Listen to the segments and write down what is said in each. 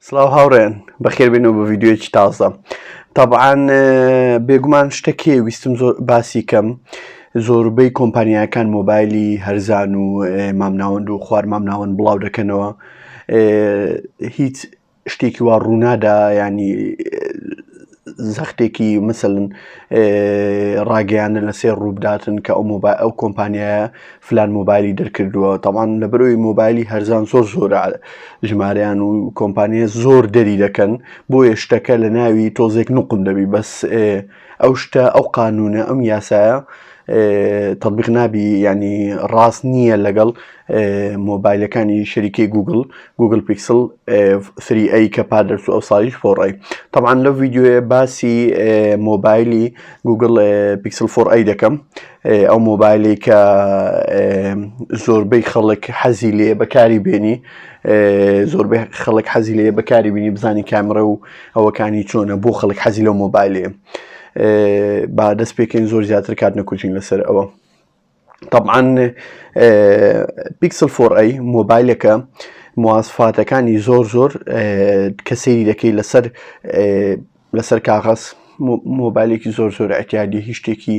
سڵاو هاوڕێن بەخێربێنەوە بە ڤیددیوەکی تازە تەبعاان بێگومان شتەکێ ویستم زۆر باسی کەم زۆربەی کۆمپانیاکان مۆبایلی هەرزان و مامناوەند و خوار مامناوەند بڵاو دەکەنەوە هیچ شتێکی وا ڕوونادا ینی زەختێکی مثلەن ڕاگەیاندن لە سێ ڕووبداتن کە ئەو مۆبای ئەو کۆمپانیایە فلان مۆبایلی دەرکردووە تاوان لە بەرەوەی مۆبایلی هەرزان زۆر زۆرە ژمارەیان و کۆمپانیە زۆر دەری دەکەن بۆیە شتەکە لە ناوی تۆزێک نقم دەبی بەس ئەو شتە ئەو قانونە ئەم یاسایە تطبیق نابی ینی ڕاست نییە لەگەڵ مۆبایلەکانی شەریکەی گوگل گوگل پیکسل 3A کە پار دەرچوو ئەو ساڵیش 4A تەبعەن لەو ڤیدیۆیە باسی مۆبایلی گوگل پیکسل 4A دەکەم ئەو مۆبایلی کە زۆربەی خەڵک حەزی لێ بەکاری بێنی زۆربەی خەڵک حەزی لێ بەکاری بینی بزانی کامرە و ئەوەکانی چۆنە بۆ خەڵک حەزی لەو مۆبایلێ با دەست پێکەین زۆر زیاتر کات نەکوژین لەسەر ئەوە طبعا پیکسل 4A مۆبایلەکە مواسفاتەکانی زۆر زۆر کە سەیری دەکەی لەسەر لەسەر کاغەز مۆبایلێکی زۆر زۆر اعتیادی هیچ شتێکی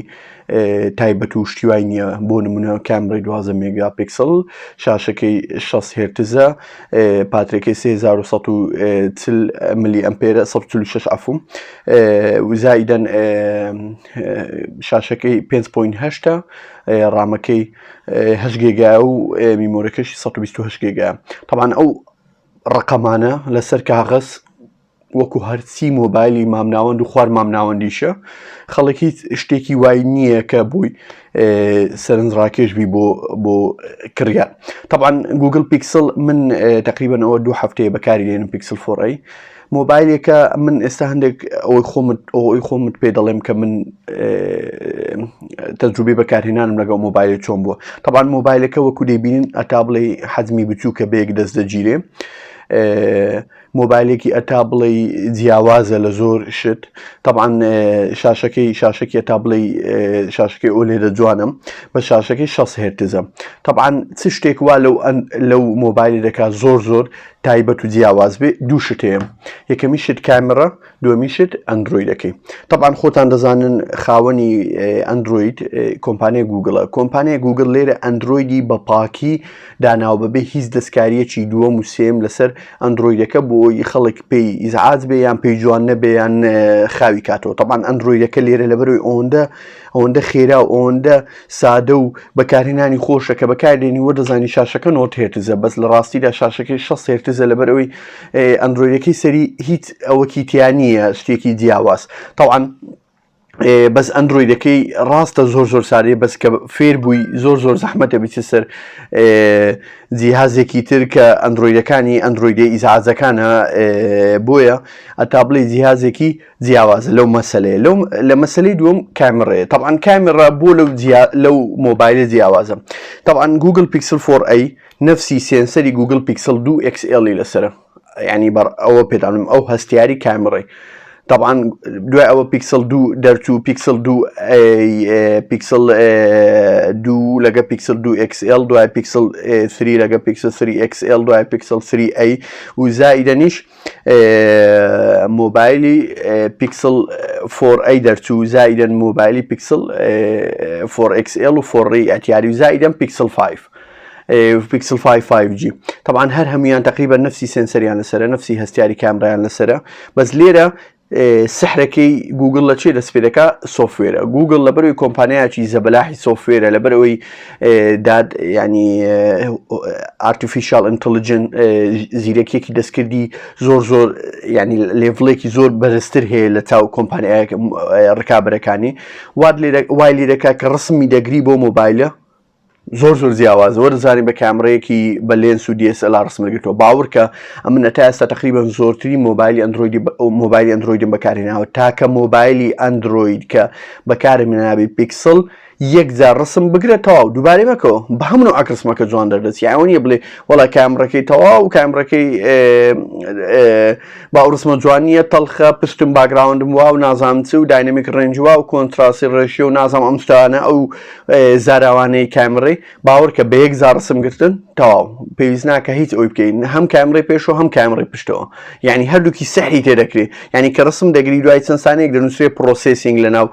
تایبەت و شتیوای نییە بۆ نمونە کامرەی 12 مێگا پیکسل شاشەکەی 6 هێرتزە پاترەکەی 3140 ملی ئەمپێرە 146 عفوم وزایدەن شاشەکەی 5.8 ڕامەکەی 8 گێگا و میمۆرەکەشی 128 گێگا طبعا ئەو ڕقەمانە لەسەر کاغەز وەکو هەرچی مۆبایلی مامناوەند و خوار مامناوەندیشە خەڵک هیچ شتێکی وای نییە کە بووی سەرنجڕاکێش بی بۆ بۆ کڕیار طبعا گوگل پیکسل من تقریبا ئەوە دوو هەفتەیە بەکاری لێنم پیکسل 4A مۆبایلێکە من ئێستا هەندێک ئەوەی خۆمت ئەوەی خۆمت پێ دەڵێم کە من تەجروبەی بەکارهێنانم لەگەڵ مۆبایل چۆن بووە طبعا مۆبایلەکە وەکو دەیبینن ئەتا بڵێ حەجمی بچووکە بەیەک دەست دەگیرێ مۆبایلێکی ئەتا بڵێ جیاوازە لە زۆر شت طبعا شاشەکەی شاشەکی ئەتا بڵێ شاشەکەی OLED ە جوانم بە شاشەکەی 6 هێرتزە طبعا چ شتێک وا لەو لەو مۆبایلی دەکات زۆر زۆر تایبەت و جیاواز بێ دوو شت هەیە یەکەمی شت کامێڕا دووەمی شت ئەندرۆیدەکەی طبعا خۆتان دەزانن خاوەنی ئەندرۆید کۆمپانیای گوگڵە کۆمپانیای گوگل لێرە ئەندرۆیدی بە پاکی داناوە بەبێ هیچ دەستکاریەکی دووەم و سێم لەسەر ئەندرۆیدەکە بۆی خەڵک پێی ئیزعاج بێ یان پێی جوان نەبێ یان خاوی کاتەوە طبعا ئەندرۆیدەکە لێرە لەبەرەوەی ئەوەندە ئەوەندە خێرا و ئەوەندە سادە و بەکارهێنانی خۆشە کە بەکاردێنی وەدەزانی شاشەکە 90 هێرتزە بەس لە ڕاستیدا شاشەکەی 60 هێرتزە لەبەر ئەوەی ئەندرۆیدەکەی سەری هیچ ئەوەکی تیا نییە شتێکی جیاواز تاوان بەس ئەندرۆیدەکەی ڕاستە زۆر زۆر سادەیە بەس کە فێر بووی زۆر زۆر زەحمەتە بچێ سەر جیهازێکی تر کە ئەندرۆیدەکانی ئەندرۆیدە ئیزعاجەکانە بۆیە ئەتا بڵێ جیهازێکی جیاوازە لەو مەسەلەیە لەو لە مەسەلەی دووەم کامێڕەیە تەبعەن کامێڕا بۆ لەو جیا لەو مۆبایلە جیاوازە تەبعەن گوگل پیکسل 4A نفسی sensor ی گوگل پیکسل 2 XL ی لەسەرە ینی بەڕ ئەوە پێدانم ئەو هەستیاری کامێڕی طبعا دوای ئەوە پیکسل دوو دەرچوو پیکسل دوو پیکسل دوو لەگە پیکسل دوو XL دوای پیکسل 3 لەگە پیکسل 3 XL دوای پیکسل 3A و زائیدەنیش مۆبایلی پیکسل 4A دەرچوو زائیدەن مۆبایلی پیکسل 4XL و 4 ئەتیاری و زائیدەن پیکسل 5 پیکسل 5 5G طبعا هەر هەمویان تقریبا نفسی sensor یان لەسرە نفسی هەستیاری کامرایان لەسرە بەس لێرە سحرەکەی گوگل لە چێ دەست پێ دەکا software ە گوگل لەبەرەوەی کۆمپانیایەکی زەبەلاحی software ە لەبەرەوەی داد ینی artificial intelligence زیرەکیەکی دەستکردی زۆر زۆر ینی level ێکی زۆر بەرزتر هەیە لە چاو کۆمپانیایەک ڕکابەرەکانی وات وای لێ دەکات کە ڕسمی دەگری بۆ مۆبایلە زۆر زۆر جیاوازە وەرزانی بە کامرەیەکی بە lens و DSLR ڕسمت گرتووە باوەڕکە ئەمن تا ئێستا تقریبا زۆرترین مۆبایلی ئەندرۆیدی مۆبایلی ئەندرۆیدم بەکارهێناوە تاکە مۆبایلی ئەندرۆید کە بەکارم نابی پیکسل یەک جار ڕسم بگرە تەواو دووبارەی مەکەوە بە هەموو نوعەک ڕسمەکە جوان دەردەچی ئەوە نییە بڵێ وەڵا کامڕەکەی تەواو کامڕەکەی با ئەو ڕسمە جوان نییە تەڵخە پشتم background م وا و نازانم چ و dynamic range وا و contrast ی ratio و نازانم ئەم شتانە ئەو زاراوانەی کامڕەی باوەڕکە بە یەک جار ڕسم گرتن تەواو پێویست ناکە هیچ ئەوی بکەین هەم کامڕەی پێشەوە هەم کامڕەی پشتەوە یعنی هەردووکی سەحری تێ دەکرێ یعنی کە ڕسم دەگری دوای چەند سانەیەک دەنووسرێ processing لەناو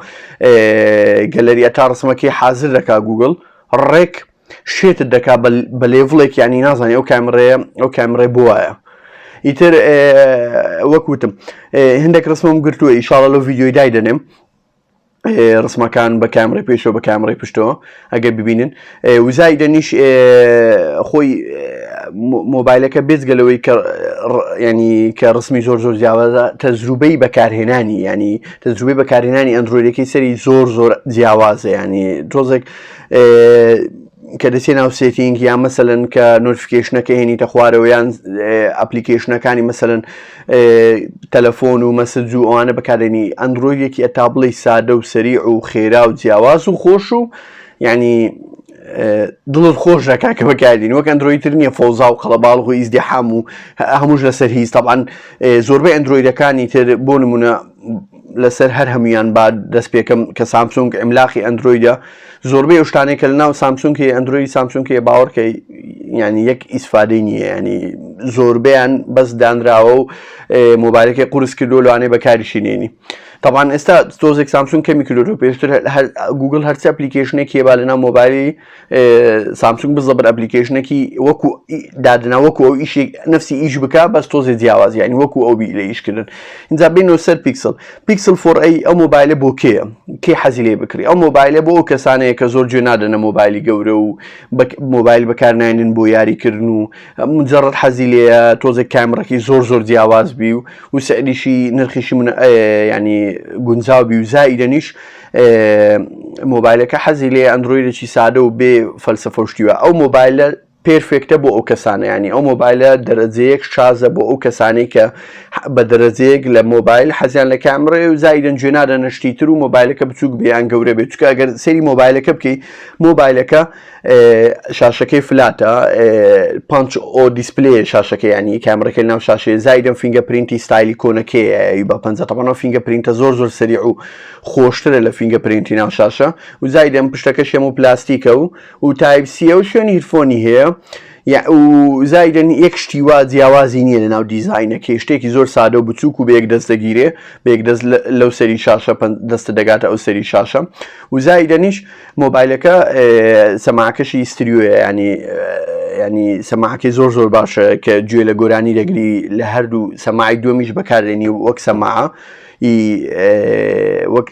گەلەری تا ڕسمەکەی حازر دەکا گوگل ڕێک شێتت دەکا بە level ێک یعنی نازانی ئەو کامڕەیە ئەو کامڕێ بواە ئیتر وەک وتم هەندێک ڕسمم گرتووە ئیشاڵە لەو ڤیدیۆی دای دەنێم ڕسمەکان بە کامرەی پێشەوە بە کامرەی پشتەوە ئەگەر ببینن وزای دەنیش خۆی مۆبایلەکە بێجگە لەوەی کە ینی کە ڕسمی زۆر زۆر جیاوازە تەجروبەی بەکارهێنانی ینی تەجروبەی بەکارهێنانی ئەندرۆیدەکەی سەری زۆر زۆر جیاوازە ینی تۆزێک کە دەچێ ناو setting یان مەسەلەن کە notification ەکە هێنیتە خوارەوە یان application ەکانی مەسەلەن تەلەفۆن و message و ئەوانە بەکارێنی ئەندرۆیدێکی ئەتا بڵێ سادە و سەریع و خێرا و جیاواز و خۆش و یعنی دڵت خۆش دەکا کە بەکاردین وەک ئەندرۆیدتر نییە فەوزا و قەڵەباڵغ و ئیزدیحام و هەمووش لەسەر هیچ تەبعەن زۆربەی ئەندرۆیدەکانی تر بۆ نمونە لەسەر هەر هەمویان با دەست پێکەم کە سامسونگ ئەملاقی ئەندرۆیدە زۆربەی ئەو شتانەی کە لەناو سامسونگ هەیە ئەندرۆیدی سامسونگ هەیە باوەڕکە ینی یەک ئیسفادەی نییە ینی زۆربەیان بەس دانراوە و مۆبایلەکەی قورس کردو لەوانەیە بەکاریشی نێنی طبعا ئێستا تۆزێک سامسونگ کەمی کردو پێشتر گوگل هەرچی application ێک هەیە با لەناو مۆبایلی سامسونگ بزەبر application ێکی وەکو دادنا وەکو ئەو ئیشێک نفسی ئیش بک بەس تۆزێ جیاواز یعنی وەکو ئەو بی لە ئیشکردن اینجا بینەوە سەر پیکسل پیکسل four A ئەو مۆبایلە بۆ کێیە؟ کێ حەزی لێ بکڕی؟ ئەو مۆبایلە بۆ ئەو کەسانەیە کە زۆر گوێ نادەنە مۆبایلی گەورە و مۆبایل بەکارناینن بۆ یاریکردن و مجرد حەزی لێیە تۆزێک کامڕەکەی زۆر زۆر جیاواز بی و و سعریشی نرخیشی من ینی گونجاو بی و زائیدەنیش مۆبایلەکە حەزی لێ ئەندرۆیدێکی سادە و بێ فەلسەفە و شتیوە ئەو مۆبایلە perfect ە بۆ ئەو کەسانە یانی ئەو مۆبایلە دەرەجەیەک شازە بۆ ئەو کەسانەی کە بە دەرەجەیەک لە مۆبایل حەزیان لە کامڕێ و زایدن گوێ نادەنە شتی تر و مۆبایلەکە بچووک بێ یان گەورە بێت چونکە ئەگەر سەیری مۆبایلەکە بکەی مۆبایلەکە شاشەکەی flat ە punch ئۆ display شاشەکە ینی کامڕەکە ناو شاشەیە زایدن fingerprint ی ستایلی کۆنەکەیە بە پەنجە تەبەنەوە fingerprint ە زۆر زۆر سەریع و خۆشترە لە fingerprint ی ناو شاشە و زایدن پشتەکە شێم و پلاستیکە و و type C ە و شوێنی headphone ی هەیە و زایدن یەک شتی وا جیاوازی نییە لە ناو دیزاینەکەی شتێکی زۆر سادە و بچووک و بەیەک دەست دەگیرێ بەیەک دەست لەو سەری شاشە دەستە دەگاتە ئەو سەری شاشە و زایدەنیش مۆبایلەکە سەماعەکەشی ستریۆیە ینی ینی سەماعەکەی زۆر زۆر باشە کە گوێ لە گۆرانی دەگری لە هەردوو سەماعی دووەمیش بەکاردێنی وەک سەماعە ی وەک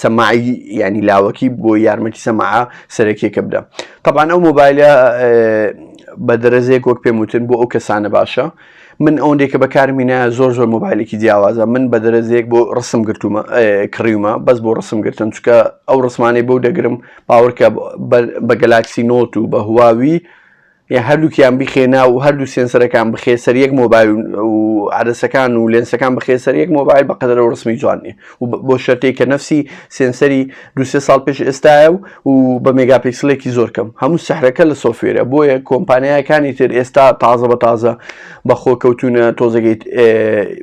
سەماعی ینی لاوەکی بۆ یارمەتی سەماعە سەرەکیەکە بدە تەبان ئەو مۆبایلە بە دەرەجەیەک وەک پێم وتن بۆ ئەو کەسانە باشە من ئەوەندێک کە بەکارمینە زۆر زۆر مۆبایلێکی جیاوازە من بە دەرەجەیەک بۆ ڕسم گرتومە کڕیومە بەس بۆ ڕسم گرتن چکە ئەو ڕسمانەی بۆ دەگرم باوەڕکە بە گەلاکسی نۆت و بە هواوی یان هەردووکیان بیخێ ناو هەردوو سێنسەرەکان بخێ سەر یەک مۆبایل و عەدەسەکان و لێنسەکان بخێ سەر یەک مۆبایل بە قەدەر و ڕسمی جوان نیە و بۆ شەرتێک کە نەفسی سێنسەری دو سێ ساڵ پێش ئێستایە و و بە مێگاپیکسلێکی زۆر کەم هەموو سەحرەکە لە software ە بۆیە کۆمپانیاکانی تر ئێستا تازە بە تازە بە خۆ کەوتونە تۆزەگەی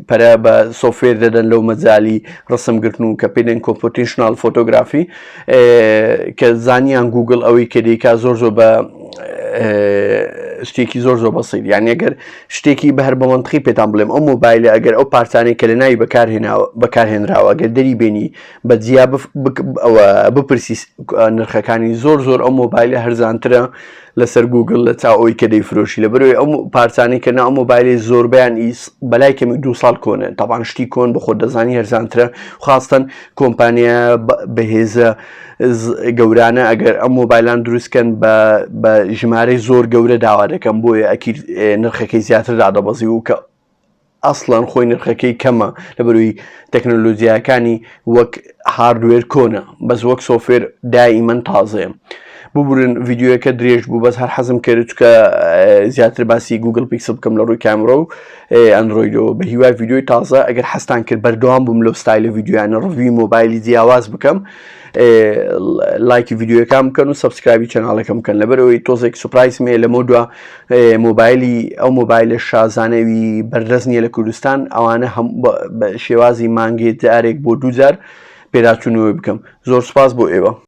پەرە بە software دەدەن لەو مەجالی ڕسم گرتن و کە پێ دەن computational photography کە زانیان گوگل ئەوەی کە دەیکا زۆر زۆر بە شتێکی زۆر زۆر بەسیط یان ئەگەر شتێکی بە هەر بە مەنتقی پێتان بڵێم ئەو مۆبایلە ئەگەر ئەو پارچانەی کە لە ناوی بەکارهێناوە بەکارهێنراوە ئەگەر دەری بێنی بە جیا ئەوە بپرسی نرخەکانی زۆر زۆر ئەو مۆبایلە هەرزانترە لەسەر گوگل لە چاو ئەوی کە دەیفرۆشی لە بەرەوەی ئەو پارچانەی کە ناو مۆبایلی زۆربیان ئیس بەلای کەمی دو ساڵ کۆنە تاوان شتی کۆن بە خۆت دەزانی هەرزانترە خواستن کۆمپانیا بەهێزە گەورانە ئەگەر ئەم مۆبایلان دروستکەن بە ژمارەی زۆر گەورە داوا دەکەم بۆیە ئەکید نرخەکەی زیاتر دادەبەزی و کە ئەسڵەن خۆی نرخەکەی کەمە لەبەروی تەکنەلۆجیاکانی وەک hardware کۆنە بەس وەک software دائیمەن تازەیە. ببورن ڤیدیۆیەکە درێژ بوو بەس هەر حەزم کرد چکە زیاتر باسی گوگل پیکسل بکەم لە ڕووی کامرە و ئەندرۆیدەوە بە هیوای ڤیدیۆی تازە ئەگەر حەستان کرد بەردەوام بووم لەو ستایلە ڤیدیۆیانە review ی مۆبایلی جیاواز بکەم لایکی ڤیدیۆەکان بکەن و subscribe ی channel ەکەم بکەن لەبەرەوەی تۆزێک surprise مێ لەمە دوا مۆبایلی ئەو مۆبایلە شازانەوی بەردەست نییە لە کوردستان ئەوانە هەم بە شێوازی مانگێ جارێک بۆ دووجار پێداچوونەوەی بکەم زۆر سپاس بۆ ئێوە.